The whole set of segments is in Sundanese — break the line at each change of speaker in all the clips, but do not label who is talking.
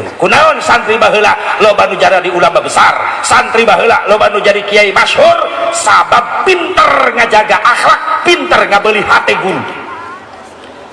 guru. Kunaon santri baheula loba nu jadi ulama besar, santri baheula loba nu jadi kiai masyhur, sabab pinter ngajaga akhlak, pinter ngabeli hate guru.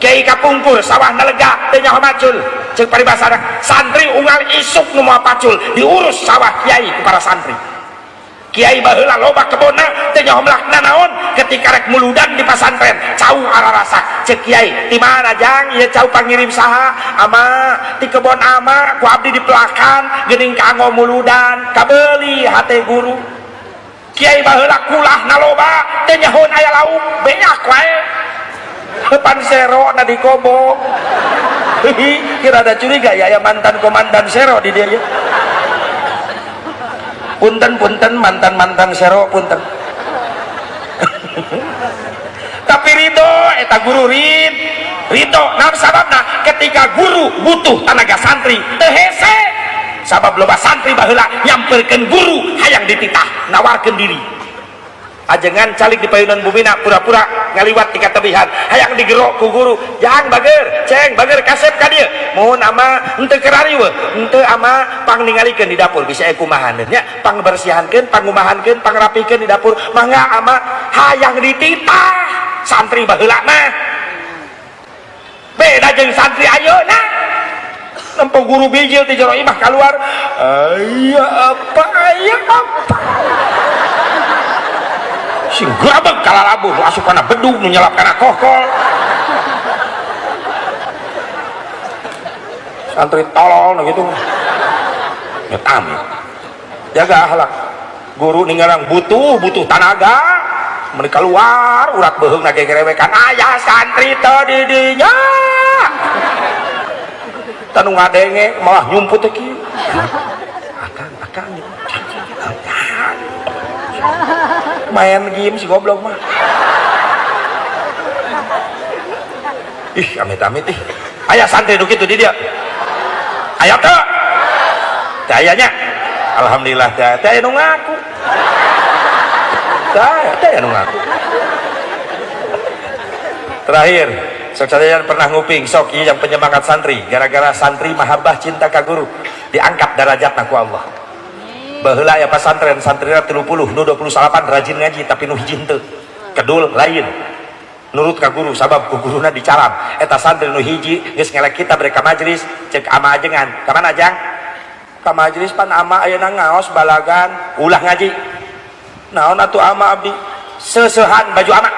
Kiai kapungkur sawahna lega teu nyaho macul, ceuk paribasana santri unggal isuk nu moal pacul diurus sawah kiai ku para santri. Kiai baheula loba kebonna teu nyaho melakna naon, ketika rek muludan di pasantren cau ararasak, ceuk kiai di mana jang ieu cau pangirim saha? Ama di kebon ama ku abdi dipelakan geuning kanggo muludan. Kabeli hate guru. Kiai baheula kulahna loba teu nyahoan aya lauk beak wae pan sero na di kobo. Kira ada curiga ya, ya mantan komandan sero di dia ya. Punten punten mantan mantan sero punten. Tapi ridho eta guru ridho. Nah sababna ketika guru butuh tenaga santri teu hese, sabab loba santri baheula nyamperkeun guru hayang dititah nawarkeun diri. Ajengan calik di payunan bumina pura-pura ngaliwat di katebihan hayang digerok ku guru, jang bager ceng bager kasep ka dieu mohon ama henteu kerariweuh henteu ama pang ningalikeun di dapur bisa kumahan nya pangbersihankeun pangumahankeun pangrapikeun di dapur mangga ama hayang dititah. Santri baheula mah beda jeung santri ayeuna, nempo guru bijil ti jero imah keluar aya apa aya apa sing grabeg kalalabuh asup kana bedug nu nyelap kana kokol. Santri tolol nu gitu ya amit jaga akhlak guru ninggalang butuh butuh tanaga mun keluar urat beuheungna gegerewekan aya santri teu di dinya tanu ngadenge malah nyumput teh kieu akang akang akang main game si goblok mah. Ih amit-amit ih aya santri nu kitu di dia aya teu teu aya nya alhamdulillah teu aya nu ngaku teu aya nu ngaku. Terakhir sok saya pernah nguping sok ieu yang penyemangat santri gara-gara santri mahabbah cinta ka guru diangkat darajatna ku Allah. Baheula aya pasantren santrina 30 nu 28 rajin ngaji tapi nu hiji henteu kedul lain nurut ka guru sabab ku guruna dicaram. Eta santri nu hiji geus ngelek kitab rek ka majelis, cek ama ajengan ka mana jang? Ka majelis pan ama ayeuna ngaos balagan ulah ngaji naon atuh ama abdi seusehan baju ama.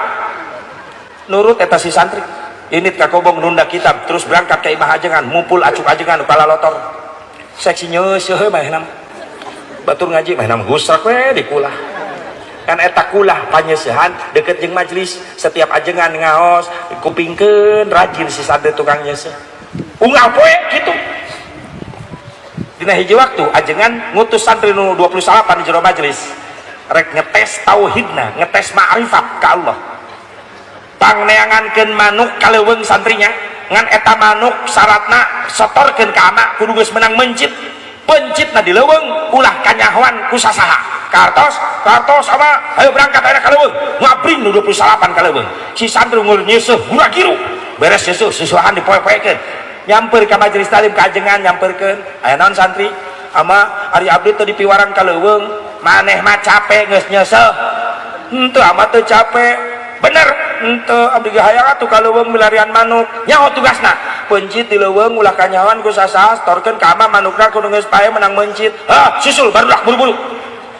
Nurut eta si santri init ka kobong nunda kitab terus berangkat ka imah ajengan mumpul acuk ajengan kepala lotor seksi nyeuseuh manehna batur ngaji manehna gusrak we di kulah kan eta kulah panyesehan deket jeung majelis setiap ajengan ngaos kupingkeun rajin si santri tukang nyeuseuh unggal poe kitu. Dina hiji waktu ajengan ngutus santri nu 28 di jero majelis rek ngetes tauhidna ngetes ma'rifat ka Allah pangneangankeun manuk ka leuweung santrinya ngan eta manuk syaratna sotorkeun ka ama kudu geus menang mencit pencitna di leuweung ulah kanyahoan ku sasaha kartos kartos ama ayo berangkat ayeuna ka leuweung ngabring nu 28 ka leuweung si santri ngur nyeuseuh gura-giru beres nyeuseuh susuhan dipoe-poekeun nyamper ka majelis talim ka ajengan nyamperkeun aya naon santri ama ari abdi teu dipiwarang ka leuweung maneh mah capek geus nyeuseuh henteu ama teu capek bener henteu abdi ge hayang atuh ka leuweung milarian manuk nyaho tugasna pencit di leuweung ulah kanyahoan ku sasaha torkeun ka ama manukna kudu geus pae menang mencit hah susul barudak buru-buru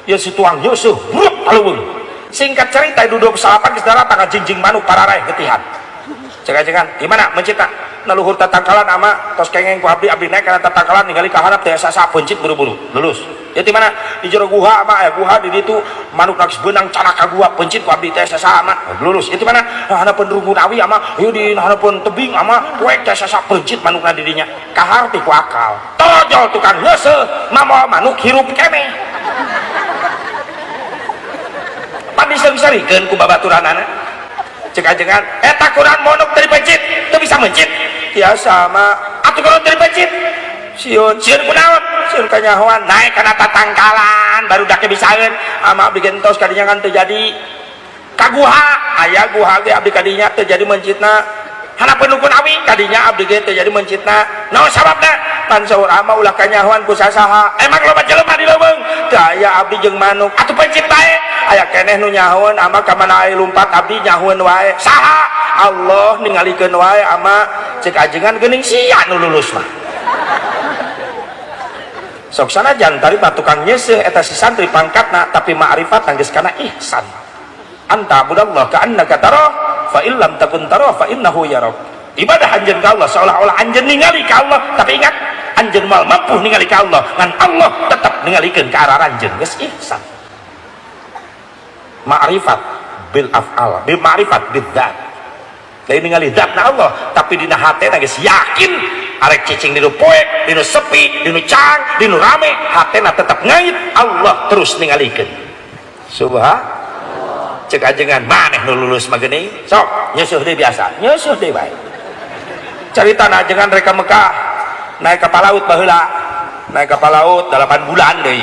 ieu si tuang nyeuseuh bruk ka leuweung. Singkat cerita duduk salapan geus daratang jingjing manuk pararaeh getihan cek ajengan di mana mencitna na luhur tatangkalan ama tos kengeng ku abdi abdi naik kana tatangkalan ningali ka harap teh sasa pencit buru-buru lulus ya di mana di jero guha ama aya guha di ditu manuk geus beunang canak ka guha pencit ku abdi teh sasa ama lulus itu mana hanapeun rungkun awi ama ieu di hanapeun tebing ama poek teh sasa pencit manukna di dinya kaharti ku akal torojol tukang ngeuseuh mamoal manuk hirup keneh pan diseung-seurikeun ku babaturanana cek ajengan eta kurang manuk teu dipencit teu bisa mencit biasa ama atuh kunaon teu dipencit sieun sieun kunaon sieun kanyahoan naik kana tatangkalan barudak ge bisaeun ama abdi gentos kadinya kan teu jadi ka guha aya guha ge abdi kadinya teu jadi mencitna hanapeun rukun awi kadinya abdi ge teu jadi mencitna naon sababna Pan saur ama ulah kanyahoan ku sasaha. Emang loba jelema di leuweung? Teu aya, abdi jeung manuk. Atuh pencit bae. Aya keneh nu nyahoeun ama ka mana aya lumpat abdi nyahoeun wae. Saha? Allah ningalikeun wae ama. Cek ajengan, geuning sia nu lulus mah. Sok sanajan tadi mah tukang nyeuseuh eta si santri pangkatna, tapi ma'rifat geus kana ihsan. An ta'budallah ka'annaka tarah fa illam takun tarah fa innahu yarak. Ibadah anjeun ka Allah seolah-olah anjeun ningali ka Allah, tapi ingat, anjeun moal mampu ningali ka Allah, ngan Allah tetap ningalikeun ka arah anjeun. Geus ihsan, ma'rifat bil af'al bil ma'rifat bil dzat. Lain ningali zatna Allah, tapi dina hatena geus yakin. Arek cicing dinu poek, dinu sepi, dinu cang, dinu rame, hatena tetap ngait Allah terus ningalikeun. Subhan. Cek ajengan, maneh nu lulus mah geuning. Sok nyeusuh deui, biasa nyeusuh deui bae. Carita ajengan rek ka Mekah naik kapal laut. Baheula naik kapal laut 8 bulan deui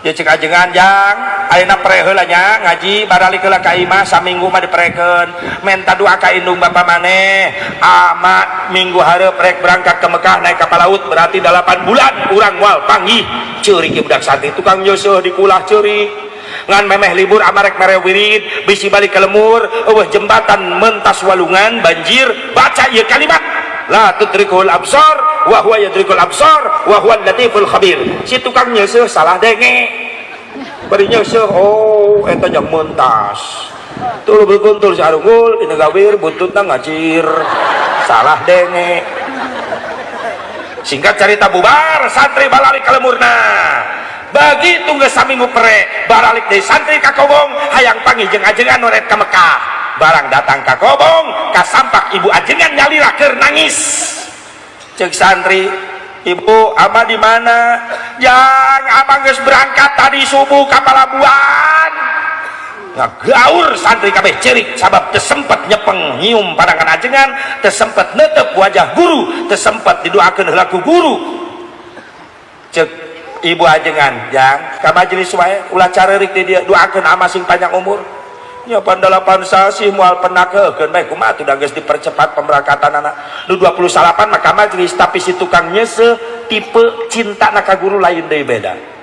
ya. Cek ajengan, "Jang, ayeuna pre heula nya ngaji, baralik heula ka imah. Saminggu mah diprekeun, menta doa ka indung bapa maneh. Ama minggu hareup rek berangkat ke Mekah naik kapal laut, berarti 8 bulan urang moal panggih." Ceurik budak santri, tukang nyeusuh dikulah ceurik. Ngan memeh libur ama rek mere wirid, bisi balik ke lemur, eueuh jembatan mentas walungan banjir. Baca ieu kalimat, la tudrikul absar wa huwa yudrikul absar wa huwa latiful khabir. Si tukang nyeuseuh salah denge, bari nyeuseuh, "Oh, eta jang mentas." Tuluy berkuntul si arunggul dina gawir, buntutna ngacir. Salah denge. Singkat cerita, bubar santri balalik ka lemurna. Begitu geus saminggu pre, baralik deui santri ka Kobong, hayang panggih jeung ajengan nu rek ka Mekah. Barang datang ka Kobong, kasampak ibu ajengan nyalira keur nangis. Cek santri, "Ibu, ama di mana?" "Jang, ama geus berangkat tadi subuh ka palabuhan." Ngagaur santri kabeh cerik, sabab teu sempet nyepeng nyium pandangan ajengan, teu sempet netep wajah guru, teu sempet didoakeun heula ku guru. Cek ibu ajengan, "Jang, ka majelis wae, ulah careurik di dieu, doakeun ama sing panjang umur." Nya pan 8 sasih moal penakeun bae, kumaha atuh, da geus dipercepat pemberangkatan anak nu 28 maka majelis. Tapi si tukang nyeuseeh tipe cinta na ka guru lain deui, beda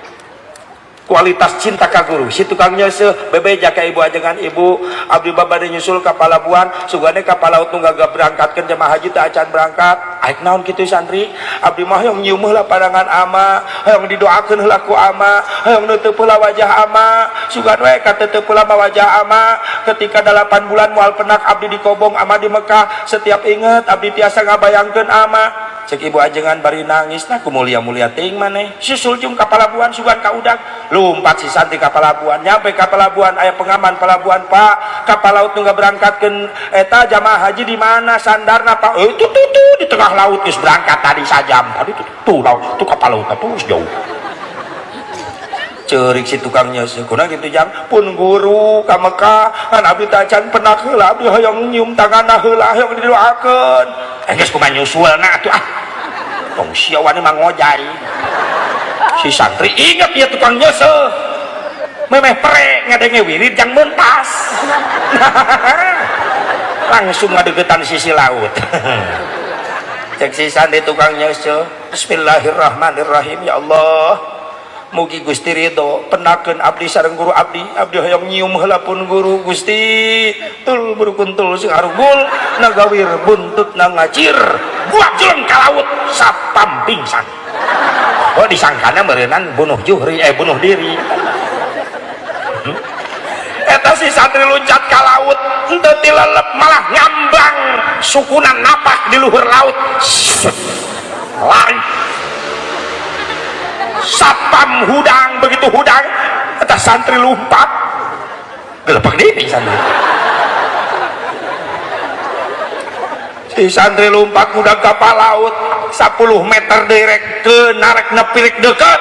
kualitas cinta ka guru. Si tukang nyeuseeh bebeja ka ibu ajengan, "Ibu, abdi bade nyusul ka palabuhan, sugane kapal laut nu gagah berangkatkeun jemaah haji teh acan berangkat." "Aik naon kitu, santri?" "Abdi mah hoyong nyium heula pandangan ama, hoyong didoakeun heula ku ama, hoyong neuteub heula wajah ama. Sugan we kateteup heula wajah ama. Ketika 8 bulan moal penak abdi di Kobong, ama di Mekah, setiap inget abdi tiasa ngabayangkeun ama." Cek ibu ajengan bari nangis, "Nah, ku mulia-mulia teuing maneh, susul jung ka palabuhan, sugan ka udag." Lumpat si santri ka palabuhan. Nyampe ka palabuhan, aya pengaman pelabuhan, "Pak, kapal laut nu berangkatkeun eta jamaah haji di mana sandarna, Pak?" "Eh, itu tuh tuh di tengah laut, geus berangkat tadi sajam tadi. Tuh tuh laut tuh, kapal laut tuh jauh." Cerik si tukangnya, "Kuna gitu, jang?" "Pun guru ka Mekah, kan abdi teh acan penak heula, abdi hoyong nyium tanganna heula, hoyong didoakeun." "Eh, geus kumaha nyusulna atuh? Ah, tong sia wani mah ngojay." Si santri inget ya tukang nyeuseuh, memeh pre ngadenge wirid jang mentas, langsung ngadegetan sisi laut. Cek si santri tukang nyeuseuh, "Bismillahirrahmanirrahim, ya Allah, mugi Gusti ridho penakeun abdi sareng guru abdi. Abdi hoyong nyium heula pun guru, Gusti." Tul berkuntul sing arugul nagawir, buntut na ngacir, buat jeleng ka laut, sapam pingsan. Oh, disangkana meureunan bunuh juhri, eh, bunuh diri. Eta si santri loncat ka laut henteu tilelep, malah ngambang, sukunan napak di luhur laut. Set, lari sapam hudang. Begitu hudang, eta santri lompat, gelepak deui pingsan. Si santri lompat hudang kapal laut 10 meter direk ke narek nepirik deket,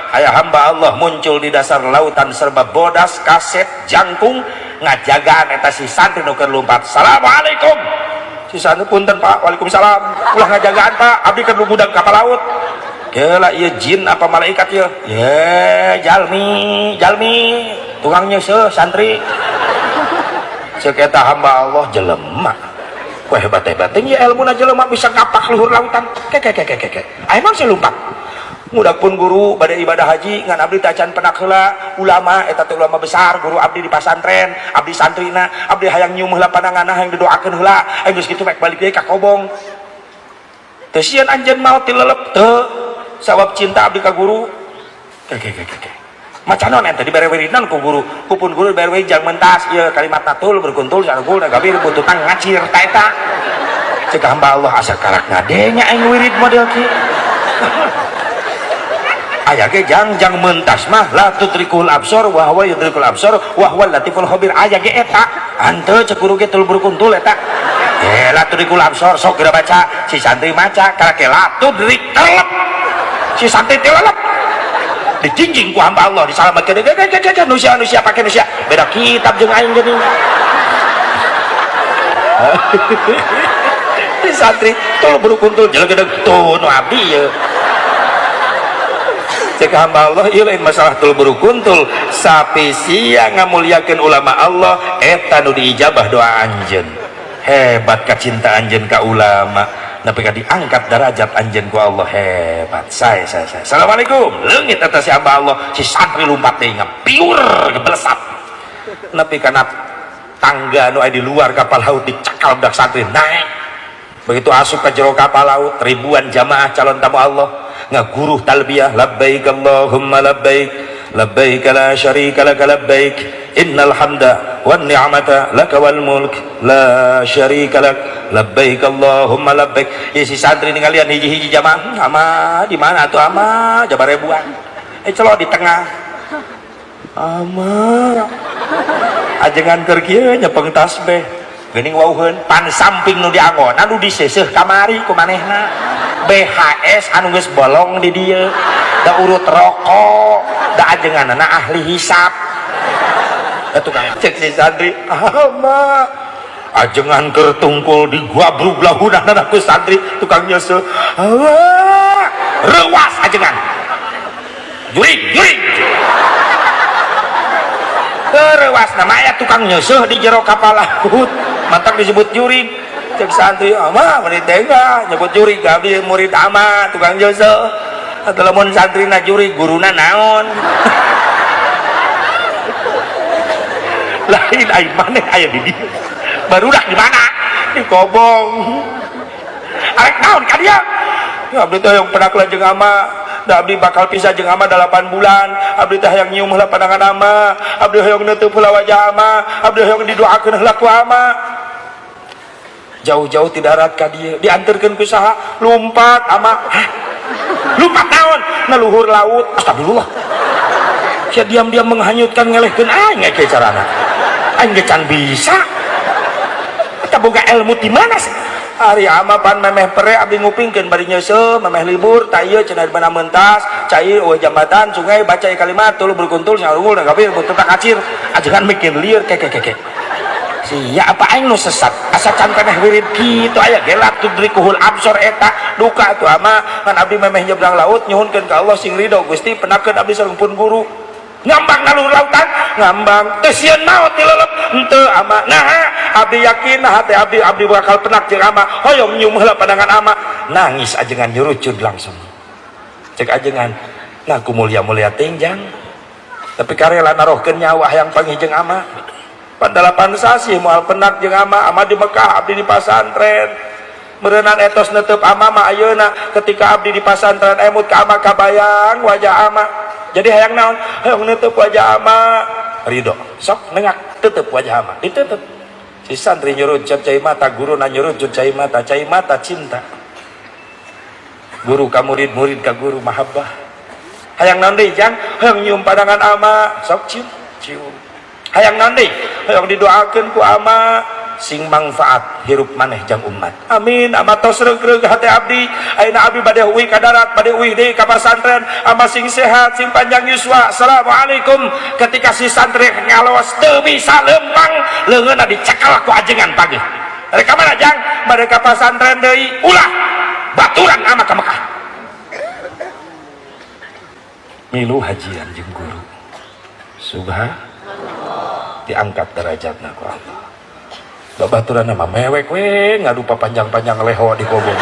aya hamba Allah muncul di dasar lautan, serba bodas, kaset jangkung, ngajagaan eta si santri nu keur lompat. "Assalamualaikum." Si santri, "Punten, Pak." "Waalaikumsalam." "Ulah ngajagaan, Pak, abdi keur hudang kapal laut." "Gila, iya jin apa malaikat ya?" "Ya, jalmi, jalmi tukang nyeuseuh santri." Cek eta hamba Allah, "Jelema." Wah hebat-hebat ya ilmu jelema bisa ngapak luhur lautan. Ke ke ke ke ke. Emang saya lumpat. Ngudak pun guru pada ibadah haji ngan abdi tacan penak heula ulama eta teh ulama besar guru abdi di pasantren abdi santrina abdi hayang nyium heula pandanganna hayang didoakeun heula aing geus kitu mek balik deui ka kobong. Teu sieun anjeun maot tilelep teu sawab cinta abdi ka guru. Ke ke ke ke. Maca naon ente dibere wiridan ku guru ku pun guru dibere wirid jang mentas ieu kalimat natul berkuntul sargul nagabir bututang ngacir ta eta. Cek hamba Allah asa karak ngadenya aing wirid model kieu. Aya ge jang mentas mah la tudrikul absor wa huwa yudrikul absor wa huwal latiful khabir aya ge eta henteu cek guru ge tul berkuntul eta la tudrikul absor sok geura baca si santri maca karake la tudrik telep si santri telep dijinjing ku hamba Allah disalamatkeun ge nusia nusia pake nusia beda kitab jeung aing geuning si santri tul berkuntul jelegedeg tuh nu abdi ieu. Cek hamba Allah ieu lain masalah tul berukuntul sapi sia ngamuliakeun ulama Allah eta nu diijabah doa anjeun. Hebat kacinta anjeun ka ulama nepi ka diangkat derajat anjeun ku Allah hebat. Saya Assalamualaikum leungit eta si hamba Allah si santri lumpat deui ngapiur gebelesat nepi kana tangga nu aya di luar kapal laut dicakal budak santri naik. Begitu asup ke jero kapal laut ribuan jamaah calon tamu Allah ngaguruh talbiyah labbaik Allahumma labbaik labbaik la syarika laka labbaik innal hamda wan ni'mata laka wal mulk la syarika lak labbaik Allahumma labbaik. Ya si santri ningalian hiji-hiji jamaah ama di mana atuh ama jabar ribuan celok di tengah ama ajengan keur kieu nyepeng tasbih geuning wauheun pan samping nu dianggona nu diseuseeh kamari ku manehna BHS anu geus bolong di dieu da urut rokok da ajenganna ahli hisap da tukang cek si santri ama ajengan keur tungkul di guabrug lahunana ku santri tukang nyeuseuh reuwas ajengan jurig jurig reuwas namanya tukang nyeuseuh di jero kapal laut mantak disebut jurig. Cek santri ama murid tega nyebut jurig abdi murid ama tukang nyeuseuh atau lamun santrina jurig guruna naon lain aing maneh aya di dieu barudak di mana di kobong arek naon ka dieu abdi teh hayang penak jeung ama da abdi bakal pisah jeung ama 8 bulan abdi teh hayang nyium heula pandangan ama abdi hayang neuteub heula wajah ama abdi hayang didoakeun heula ku ama. Jauh-jauh ti darat ka dieu dianterkeun ku saha lumpat ama. Hah? Lumpat naon na luhur laut astagfirullah sia diam-diam menghanyutkan ngelehkeun aing ge carana aing ge can bisa eta boga ilmu ti mana sih ari ama pan memeh pere abdi ngupingkeun bari nyeuseuh memeh libur ta ieu cenah di mana mentas cai eueuh jambatan sungai baca kalimat tuluy berkuntul sarungul gabir butuh kacir ajengan mikir lieur ke ke ke sia apa aing nu sesat asa can keneh wirid kitu aya gelap tudrikuhul absor eta duka atuh ama ngan abdi memeh nyebrang laut nyuhunkeun ka Allah sing ridho Gusti penakeun abdi sareng pun guru ngambang na luhur lautan ngambang teu sieun maot tilelep henteu ama naha abdi yakin nah hate abdi abdi bakal penak jeung ama hoyong nyium heula pandangan ama nangis ajengan nyurucud langsung cek ajengan ngaku mulia-mulia tingjang tapi karela narohkeun nyawa hayang panggih jeung ama pan 8 sasih moal penak jeung ama ama di Mekah abdi di pasantren meureunan etos neuteub ama mah ayeuna ketika abdi di pasantren emut ka ama kabayang wajah ama jadi hayang naon hayang neuteub wajah ama ridho sok nengak tutup wajah ama ditutup si santri nyurucut cai mata guruna nyurucut cai mata cinta guru ka murid murid ka guru mahabbah hayang naon deui jang hayang nyium pandangan ama sok cium cium hayang naon deui hayang didoakeun ku ama sing manfaat hirup maneh jang umat amin ama tos reug-reug hate abdi ayeuna abdi bade uih ka darat bade uih deui ka pasantren ama sing sehat sing panjang yuswa assalamualaikum ketika si santri ngaloos teu bisa lempang leungeunna dicekal ku ajengan pagi rek ka mana jang bade ka pasantren deui ulah baturan ama ka Mekah milu hajian jeung guru subhanallah diangkat derajatna ku Allah. Babaturan mah mewek we ngadu panjang-panjang leho di kobong.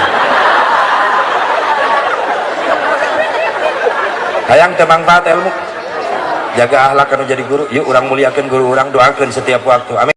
Hayang teu mangfaat ilmu. Jaga akhlak anu jadi guru. Yuk urang muliakeun guru urang, doakeun setiap waktu. Amin.